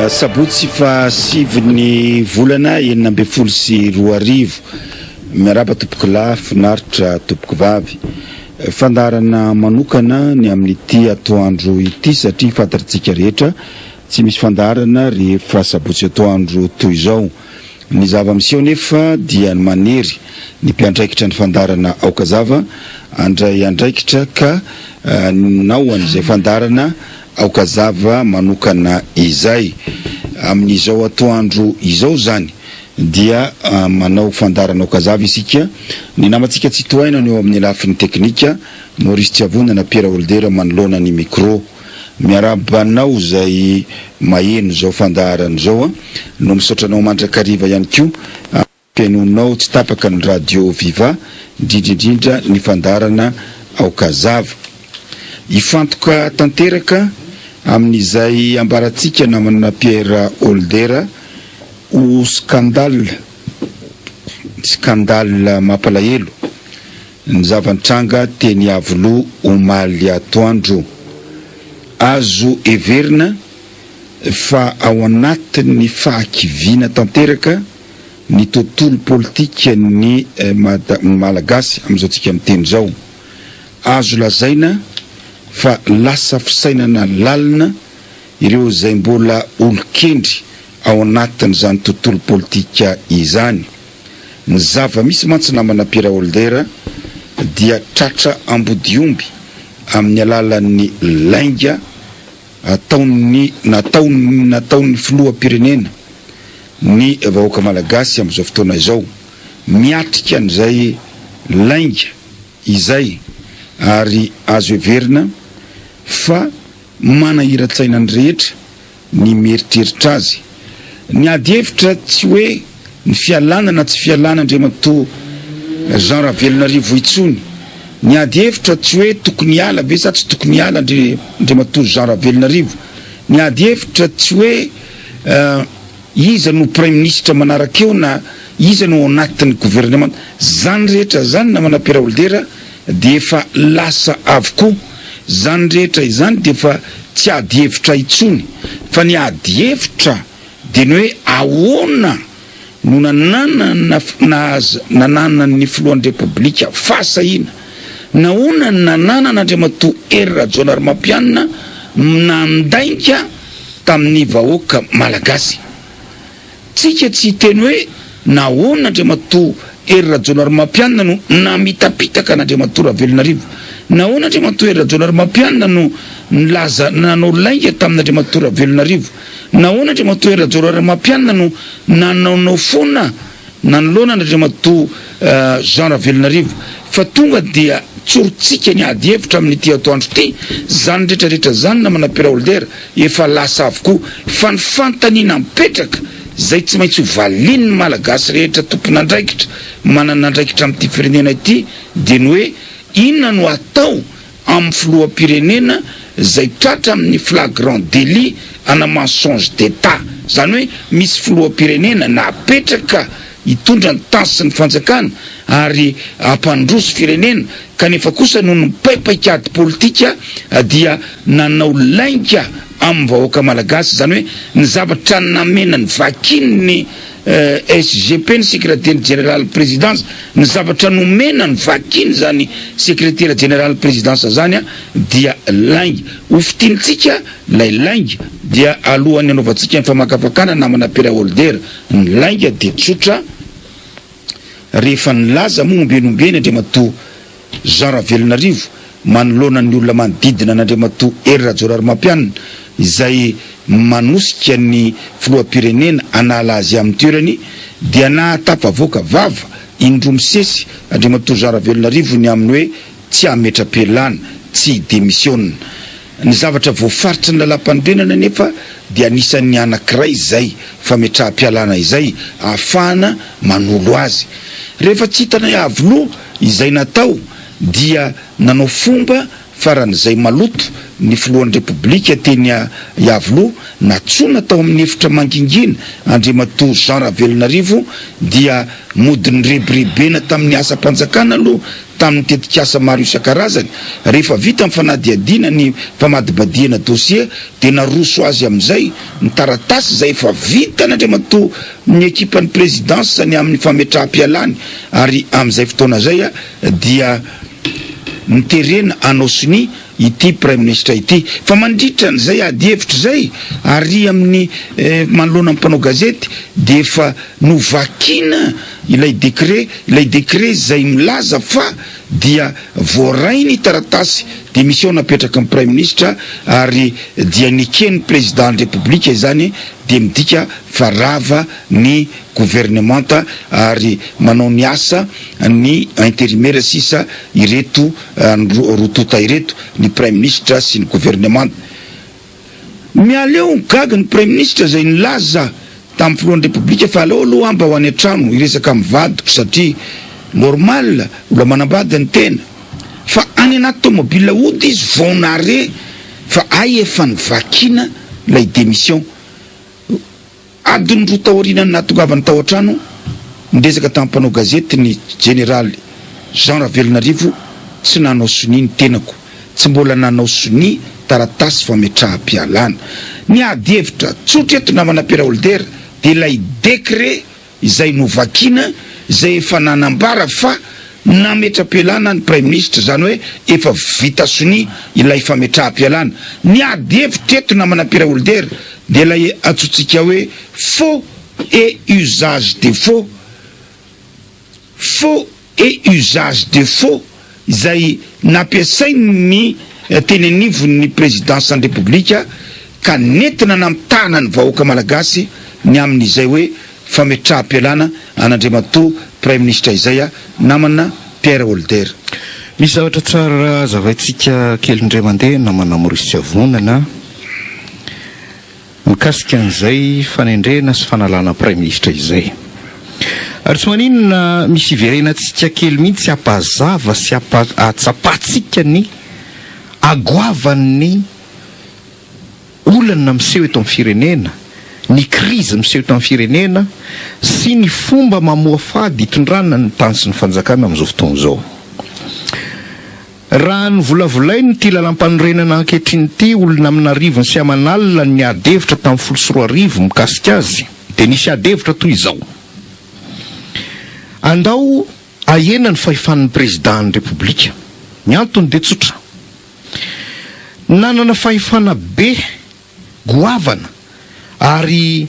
Sabotsy faha sivin'ny volana 2016. Miarahaba tompokolahy, finaritra tompokovavy. Fandaharana manokana ny amin'ity atoandro ity satria fantatritsika rehetra tsy misy fandaharana rehefa sabotsy atoandro toy izao. Ny zava-miseho nefa dia ny manery ny mpiandraikitra ny fandaharana Aokazava handray andraikitra ka nao an'izay fandaharana Aokazava manokana izay. Amin'izao atoandro izao izany dia manao fandaharana Aokazava isika. Ny namantsika Tsitohaina no eo amin'ny lafiny teknika, Maurice Tsiavonana, Pierre Holdera manoloana ny micro. Miarahaba anao izay maheno izao fandaharana izao no misaotra anao mandrakariva ihany koa fihainoanao tsy tapaka ny radio viva indrindra indrindra ny fandaharana Aokazava. Hifantoka tanteraka amin'izay ambarantsika namana Pierre Holdera ho scandale scandale mampalahelo Ny zava-nitranga teny Iavoloha omaly atoandro. Azo heverina fa ao anatin'ny fahakiviana tanteraka ny tontolo politikan'ny Malagasy amin'izao tsika miteny izao. Azo lazaina fa lasa fisainana lalina ireo izay mbola olon-kendry ao anatin'izany tontolo politika izany. Ny zava-misy mantsy namana Pierre Holder dia tratra ambodiomby amin'ny alalan'ny lainga ataon'ny nataon'ny nataon'ny filoham-pirenena ny vahoaka malagasy amin'izao fotoana izao. Miatrika an'izay lainga izay ary azo heverina fa manahiran-tsaina ny rehetra ny mieritreritra azy. Ny ady hevitra tsy hoe ny fialana na tsy fialana Andriamatoa Jean Ravelonarivo intsony. Ny ady hevitra tsy hoe tokony hiala ve sa tsy tokony hiala Andriamatoa Jean Ravelonarivo. Ny ady hevitra tsy hoe iza no praiminisitra manaraka eo na iza no ao anatin'ny governemanta. Zany rehetra zany namana Pierre Holdera dia efa lasa avokoa. Izany rehetra izany dia efa tsy ady hevitra intsony fa ny ady hevitra dia ny hoe ahoana no nananana nananan'ny filohan'ny Repoblika fahasahiana, nahoana no nananan'Andriamatoa Hery Rajaonarimampianina nandainga tamin'ny vahoaka Malagasy. Tsika tsy hiteny hoe nahoana Andriamatoa Hery Rajaonarimampianina no namitapitaka an'Andriamatoa Ravelonarivo. Nahoana Andriamatoa Hery Rajaonarimampianina no nilaza nanao lainga tamin'Andriamatoa Ravelonarivo. Nahoana Andriamatoa Hery Rajaonarimampianina no nanaonao foana nanoloana an'Andriamatoa Jean Ravelonarivo. Fa tonga dia tsorintsika ny ady hevitra amin'ity atoandro ity. Zany rehetra rehetra zany namana Pierre Holder efa lasa avokoa. Fa ny fanontaniana mipetraka izay tsy maintsy ho valian'ny Malagasy rehetra tompon'andraikitra manana andraikitra amin'ity firenena ity dia ny hoe inona no atao amin'ny filoham-pirenena izay tratra amin'ny flagrant délit ana mensonge d'Etat, izany hoe misy filoham-pirenena napetraka hitondra ny tany sy ny fanjakana ary hampandroso firenena kanefa kosa noho ny paipaik'ady politika dia nanao lainga amin'ny vahoaka malagasy, izany hoe ny zavatra namena ny vakin'ny SGP, ny sekretera jeneralin'ny prezidansa, ny zavatra nomena ny vakiny izany sekretera jeneralin'ny prezidansa izany dia lainga. Ho fintinintsika ilay lainga dia alohan'ny hanaovantsika ny famakafakana namana Pierre Holder, ny lainga dia tsotra, rehefa nilaza moa ombieny ombieny Andriamatoa Jean Ravelonarivo manoloana ny olona manodidina an'Andriamatoa Hery Rajaonarimampianina izay manosika ny filoham-pirenena hanala azy amin'ny toerany dia nahatafavoaka vava indroa misesy Andriamatoa Jean Ravelonarivo ny amin'ny hoe tsy hametra-pialana, tsy hidemisiona. Ny zavatra voafaritry ny lalàmpanorenana anefa dia anisan'ny anankiray izay fametraham-pialana izay ahafahana manolo azy. Rehefa tsy hitanay Iavoloha izay natao dia nanao fomba. faran'izay maloto ny filohan'ny Repoblika teny Iavoloha, nantsoina tao amin'ny efitra mangingina Andriamatoa Jean Ravelonarivo dia mody nirebirebena tamin'ny asam-panjakana aloha tamin'ny tetikasa maro isan-karazany. Rehefa vita ny fanadihadiana ny famadibadihana dossier dia naroso azy amin'izay ny taratasy izay efa vitan'Andriamatoa ny ekipan'ny présidence ny amin'ny fametraham-pialany ary amin'izay fotoana izay dia noterena hanao sonia ity Praiminisitra ity. Fa mandritra an'izay ady hevitra izay ary amin'ny manoloana ny mpanao gazety dia efa novakiana ilay décret, ilay décret izay milaza fa dia voaray ny taratasy démission napetraky ny Praiminisitra ary dia neken'ny Président-n'ny Repoblika izany dia midika fa rava ny governemanta ary manao ny asa ny intérimaire sisa ireto roa tonta ireto, ny Praiminisitra sy ny governemanta. Miala eo gaga ny Praiminisitra izay nilaza tamin'ny filohan'ny Repoblika fa aleo aloha aho mba ho any an-trano hiresaka amin'ny vadiko satria normal olona manambady ny tena fa any anaty tomobile hody izy vao nare fa hay efa novakiana ilay démission. Adiny roa taorianan'ny nahatongavany tao an-trano, niresaka tamin'ny mpanao gazety ny Jeneraly Jean Ravelonarivo, Tsy nanao sonia ny tenako, tsy mbola nanao sonia taratasy fametraham-pialana. Ny ady hevitra tsotra eto namana Pierre Holder dia ilay décret izay novakiana izay efa nanambara fa nametra-pialana ny Praiminisitra, izany hoe efa vita sonia ilay fametraham-pialana. Ny ady hevitra eto namana Pierre Holder dia ilay antsointsika hoe faux et usage de faux, faux et usage de faux izay nampiasain'ny teny anivon'ny Prezidansan'ny Repoblika ka nentina namitahana ny vahoaka Malagasy ny amin'izay hoe fametraham-pialana an'Andriamatoa Praiminisitra izay namana Pierre Holder. Misy zavatra tsara hazavaintsika kely indray mandeha namana Maurice Tsiavonana a! Mikasika an'izay fanendrena sy fanalana praiminisitra izay. Ary tsy maninona misy hiverenantsika kely mihitsy hampazava sy hahatsapantsika ny hagoavan'ny olana miseho eto amin'ny firenena, ny krizy miseho eto amin'ny firenena sy ny fomba mamoafady hitondrana ny tany sy ny fanjakana amin'izao fotoana izao. Raha novolavolaina ity lalampanorenana ankehitriny ity, olona amin'arivony sy aman'alina no niady hevitra tamin'ny 2010 mikasika azy, dia nisy ady hevitra toy izao, Andao ahena ny fahefan'ny Prezidàn'ny Repoblika. Ny antony dia tsotra, nanana fahefana be goavana ary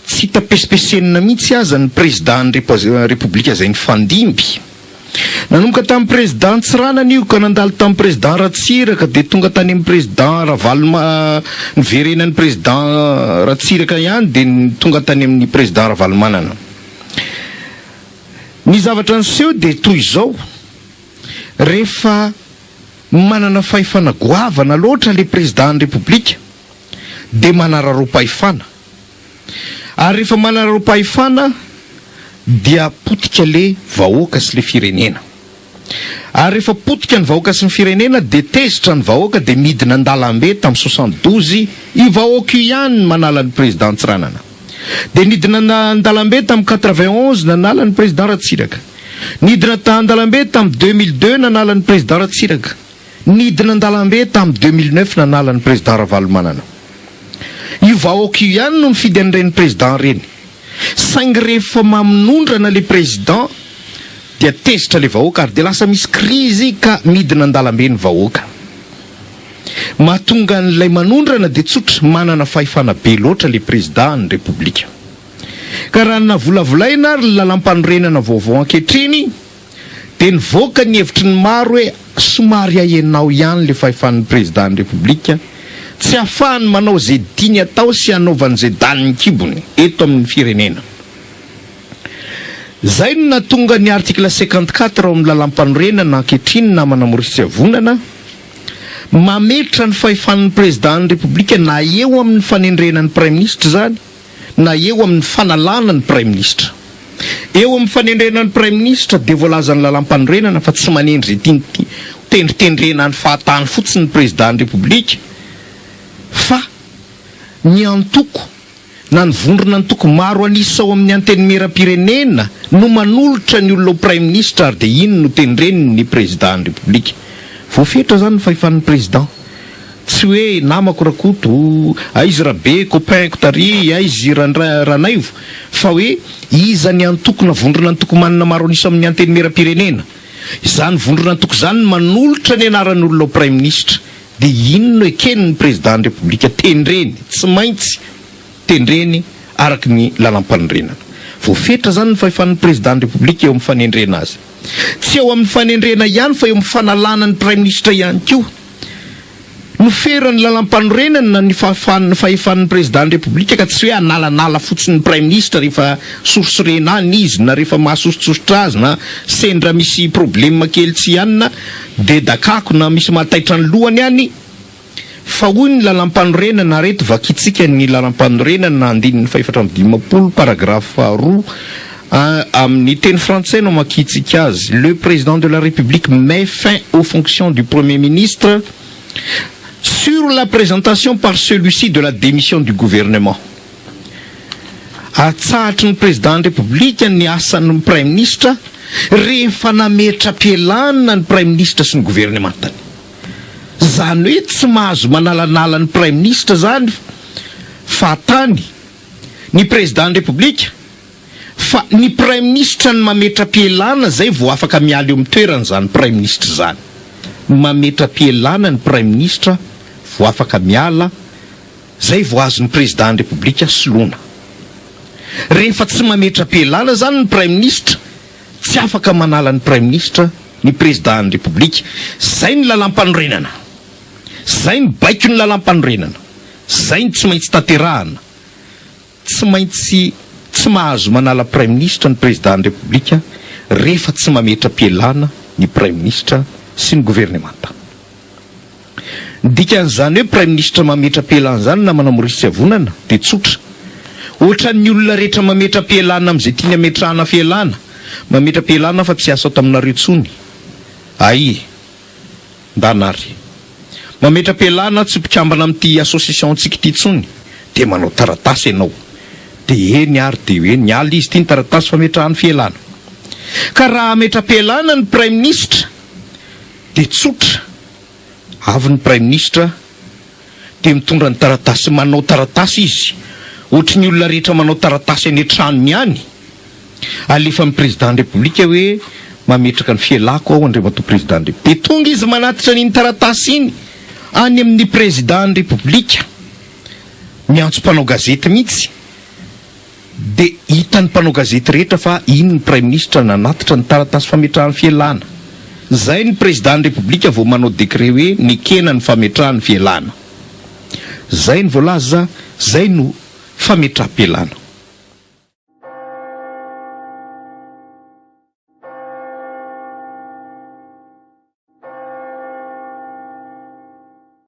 Tsy hita pesipesenina mihitsy aza ny prezidàn'ny Repoblika izay nifandimby. Nanomboka tamin'ny prezidà Tsiranana io ka nandalo tamin'ny prezidà Ratsiraka dia tonga tany amin'ny prezidà Ravaloma niverenan'ny prezidà Ratsiraka ihany dia tonga tany amin'ny prezidà Ravalomanana. Ny zavatra niseho dia toy izao, rehefa manana fahefana goavana loatra ilay prezidàn'ny Repoblika dia manararaom-pahefana. Ary rehefa manararaom-pahefana dia potika le vahoaka sy le firenena. Ary rehefa potika ny vahoaka sy ny firenena dia tezitra ny vahoaka dia midina an-dalambe tamin'ny 72, io vahoaka io ihany no manala ny président Tsiranana. Dia nidina an-dalambe tamin'ny 91 nanala ny président Ratsiraka. Nidina an-dalambe tamin'ny 2002 nanala ny président Ratsiraka. Nidina an-dalambe tamin'ny 2009 nanala ny président Ravalomanana. Io vahoaka io ihany no nifidy an'ireny président ireny. Saingy rehefa maminondrana le président dia tezitra le vahoaka ary dia lasa misy crise ka midina an-dalambe ny vahoaka. Mahatonga an'ilay manondrana dia tsotra, manana fahefana be loatra le président ny repoblika. Ka raha navolavolaina ary ny lalampanorenana vaovao ankehitriny Dia nivoaka ny hevitry ny maro hoe somary ahenao ihany le fahefan'ny Président ny République, tsy ahafahany manao ze tiany atao sy hanaovany ze danin'ny kibony eto amin'ny firenena. Zay no nahatonga ny article 54 ao amin'ny lalampanorenana ankehitriny namana Maurice Tsiavonana, mametra ny fahefan'ny Président ny République na eo amin'ny fanendrena ny Praiminisitra izany, na eo amin'ny fanalana ny Praiminisitra. Eo amin'ny fanendrena ny Praiminisitra dia voalazan'ny Lalàmpanorenana fa tsy manendry izay tiany tendritendrena any fahatany fotsiny ny Président-n'ny Repoblika fa ny antoko na ny vondron'antoko maro an'isa ao amin'ny Antenimierampirenena no manolotra ny olona ho Praiminisitra ary dia iny no tendreny ny Président-n'ny Repoblika. Voafetra izany ny fahefan'ny Président. Tsy hoe namako Rakoto, aiza Rabe, copain-ko tary, aiza i Ranaivo, fa hoe iza ny antoko na vondron'antoko manana maro an'isa amin'ny Antenimierampirenena. Izany vondron'antoko izany no manolotra ny anaran'olona ho Praiminisitra. Dia iny no eken'ny Président-n'ny Repoblika tendreny, tsy maintsy tendreny araka ny lalampanorenana. Voafetra izany ny fahefan'ny Président-n'ny Repoblika eo amin'ny fanendrena azy. Tsy eo amin'ny fanendrena ihany fa eo amin'ny fanalana ny Praiminisitra ihany koa. Noferan'ny lalampanorenana ny fahafahan'ny fahefan'ny Prezidan'ny Repoblika ka tsy hoe hanalanala fotsiny ny Praiminisitra rehefa sorisorena any izy na rehefa mahasosotsosotra azy na sendra misy problème kely tsy anona dia dakako na misy mahataitra ny lohany any fa hoy ny lalampanorenana ary eto vakintsika ny lalampanorenana andininy fahefatra amby dimampolo paragraphe faharoa Amin'ny teny frantsay no amakiantsika azy, Le Président de la République met fin aux fonctions du Premier ministre sur la présentation par celui-ci de la démission du gouvernement. Atsahatry ny Président-n'ny Repoblika ny asan'ny Praiminisitra rehefa nametra-pialana ny Praiminisitra sy ny governemantany. Izany hoe tsy mahazo manalanala ny Praiminisitra izany fahatany ny Président-n'ny Repoblika Fa ny praiminisitra ny mametra-pielana zay vao afaka miala eo amin'ny toerany zany praiminisitra zany. Mametra-pielana ny praiminisitra vao afaka miala, zay vao azon'ny président ny repoblika soloina. Rehefa tsy mametra-pielana zany ny praiminisitra, tsy afaka manala ny praiminisitra ny président ny repoblika. Zay ny lalampanorenana. Zay ny baikon'ny lalampanorenana. Zay no tsy maintsy tanterahana. Tsy maintsy tsy mahazo manala praiminisitra ny Prezidan'ny Repoblika rehefa tsy mametra-pialana ny praiminisitra sy ny governemanta. Ny dikan'izany hoe praiminisitra mametra-pialana izany namana Maurice Tsiavonana dia tsotra. Ohatran'ny olona rehetra mametra-pialana amin'izay tiany hametrahana fialana. Mametra-pialana fa tsy hiasa ato aminareo intsony. Ay! Ndana ary. Mametra-pialana tsy mpikambana amin'ity association-ntsika ity intsony dia manao taratasy ianao. Dia eny ary dia hoe niala izy ity ny taratasy fametrahany fialana. Ka raha hametra-pialana ny praiminisitra dia tsotra, avy ny praiminisitra dia mitondra ny taratasy, manao taratasy izy ohatry ny olona rehetra manao taratasy any an-tranony any. Alefan'ny Président ny République hoe mametraka ny fialako aho Andriamatoa Président ny République. Dia tonga izy manatitra an'iny taratasy iny any amin'ny Président ny République. Miantso mpanao gazety mihitsy. Dia hitan'ny mpanao gazety rehetra fa iny ny Praiminisitra nanatitra ny taratasy fametrahany fialana. Izay ny Président ny République vao manao décret hoe nekena ny fametrahany fialana. Izay ny voalaza, izay no fametraham-pialana.